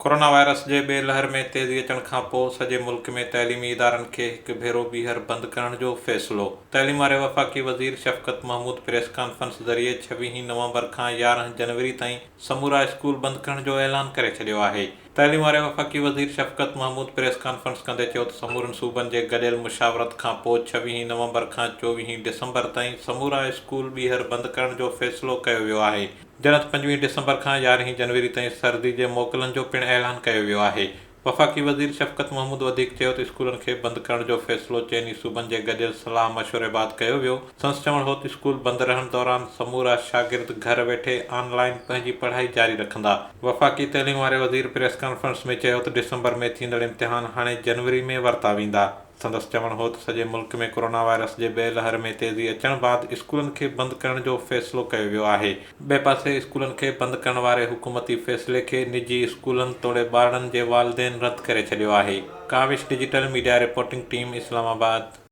Corona virus جي ٻي لهر ۾ تيزي اچڻ کانپوء سڄي ملڪ ۾ تعليمي ادارن کي هڪ ڀيرو ٻيهر بند ڪرڻ جو فيصلو. تعليم واري وفاقي وزير شفقت محمود پريس ڪانفرنس ذريعي ڇويهين نومبر کان 11 جنوري تائين سمورا اسڪول بند ڪرڻ جو اعلان ڪري ڇڏيو آهي. تعليم واري وفاقي وزير شفقت محمود پريس ڪانفرنس ڪندي چيو ته سمورن صوبن جي گڏيل مشاورت کانپوء ڇويهين نومبر کان چوويهين ڊسمبر تائين سمورا اسڪول ٻيهر بند ڪرڻ جو فيصلو ڪيو ويو آهي. جڏهن ته پنجويهين ڊسمبر کان يارهين جنوري تائين سردي جي موڪلن جو پڻ اعلان ڪيو ويو آهي. وفاقي وزير شفقت محمود وڌيڪ چيو ته اسڪولن کي بند ڪرڻ جو فيصلو چئني صوبن جي گڏيل صلاح مشوري بعد ڪيو ويو. سندس چوڻ هو ته اسڪول بند رهڻ دوران سمورا شاگرد گهر ويٺي آن لائن پنهنجي پڙهائي جاري رکندا. وفاقي تعليم واري وزير پريس ڪانفرنس ۾ چيو ته ڊسمبر ۾ ٿيندڙ امتحان هاڻي جنوري ۾ ورتا ويندا. سندس چوڻ هو ته سڄي ملڪ ۾ ڪورونا وائرس جي ٻئي لهر ۾ تيزي اچڻ بعد اسڪولن کي بند ڪرڻ جو فيصلو ڪيو ويو آهي. ٻئي پاسي اسڪولن کي بند ڪرڻ واري حڪومتي فيصلي کي نجي اسڪولن توڙي ٻارڙن جي والدين رد ڪري ڇڏيو آهي. Kawish digital media reporting team, Islamabad.